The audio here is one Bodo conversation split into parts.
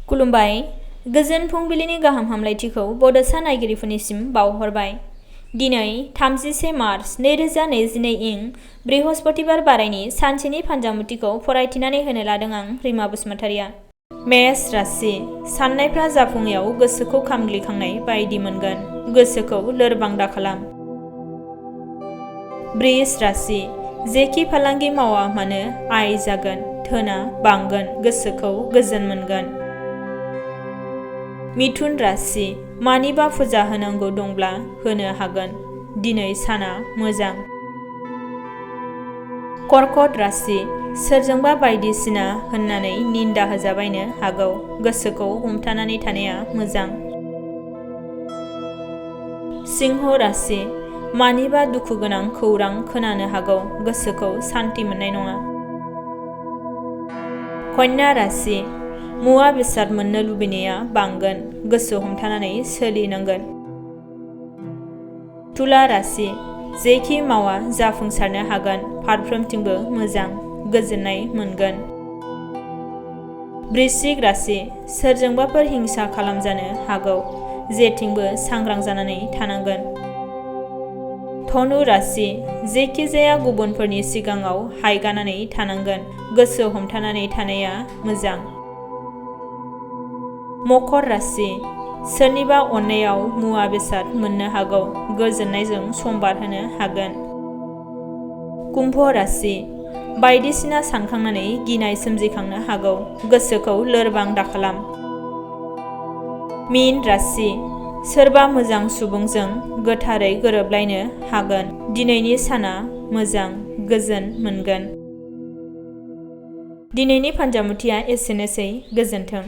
खुलुमबाय गोजोन फुंबिलिनि गाहाम हामलायथिखौ बड'सा नायगिरिफोरनिसिम बावहरबाय। दिनै 31 मार्च 2022 इं बृहस्पतिबार बारायनि सानसेनि फान्जामुथिखौ फरायथिनानै होनो लादों आं रिमा बसुमतारिया। मेष राशि साननायफ्रा जाफुङैयाव गोसोखौ खामग्लिखांनाय बायदि मोनगोन, गोसोखौ लोरबां दाखालाम। वृष राशि जेखि फालांगि मावा मानो आय जागोन, धोना बांगोन, गोसोखौ गोजोन मोनगोन। मिथुन राशि मानिबा फुजा होनांगौ दंब्ला होनो हागोन, दिनै साना मोजां। कर्कट राशि सोरजोंबा बायदिसिना होननानै निन्दा होजाबायनो हागौ, गोसोखौ हमथानानै थानाया मोजां। सिंह राशि मानिबा दुखु गोनां खौरां खोनानो हागौ, गोसोखौ सान्ति मोननाय नङा। कन्या राशि मुवा बेसाद मोननो लुबैनाया बांगोन, गोसो हमथानानै सोलिनांगोन। तुला राशि जेखि मावा जाफुंसारनो हागोन, फारफ्रोमथिंबो मोजां, गोजोननाय मोनगोन। वृश्चिक राशि सोरजोंबाफोर हिंसा खालामजानो हागौ, जेथिंबो सांग्रां जानानै थानांगोन। धनु राशि जेखि जाया गुबुनफोरनि सिगाङाव हायगानानै थानांगोन, गोसो हमथानानै थानाया मोजां। मकर राशि सोरनिबा अननायाव मुवा बेसाद मोननो हागौ, गोजोननायजों सम बारहोनो हागोन। कुम्भ राशि बायदिसिना सानखांनानै गिनाय सोमजिखांनो हागौ, गोसोखौ लोरबां दाखालाम। मीन राशि सोरबा मोजां सुबुंजों गोथारै गोरोबलायनो हागोन, दिनैनि साना मोजां, गोजोन मोनगोन। दिनैनि फान्जामुथिया एसेनोसै, गोजोन्थों।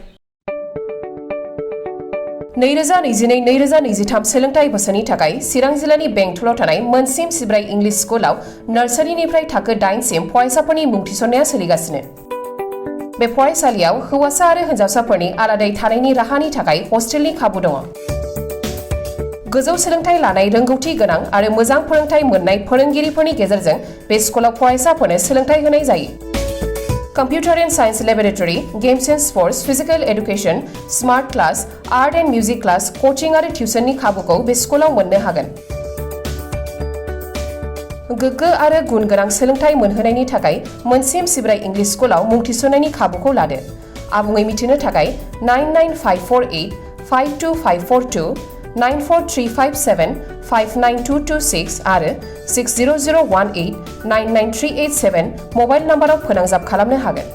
2022-2023 सोलोंथाइ बोसोरनि थाखाय चिरां जिल्लानि बेंटलाव थानाय मोनसिम सिब्राय इंलिश स्कुलाव नार्सारिनिफ्राय थाखो 8 सिम फरायसाफोरनि मुं थिसननाया सोलिगासिनो। बे फरायसालियाव हौवासा आरो हिन्जावसाफोरनि आलादायै थानायनि राहानि थाखाय हस्टेलनि खाबु दङ। गोजौ सोलोंथाइ लानाय रोंगौथि गोनां आरो मोजां फोरोंथाइ मोननाय फोरोंगिरिफोरनि गेजेरजों बे स्कुलाव फरायसाफोरनो सोलोंथाइ होनाय जायो। Computer and Science Laboratory, Games and Sports, Physical Education, Smart Class, Art and Music Class, Coaching आरो टिउसननि खाबुखौ बे स्कुलाव मोननो हागोन। गोग्गो आरो गुन गोनां सोलोंथाइ मोनहोनायनि थाखाय मोनसिम सिब्राय इंलिश स्कुलाव मुं थिसननायनि खाबुखौ लादो। आबुङै मिथिनो थाखाय 995485252, 94357592226 आरो 60018993887 मबाइल नाम्बाराव फोनांजाब खालामनो हागोन।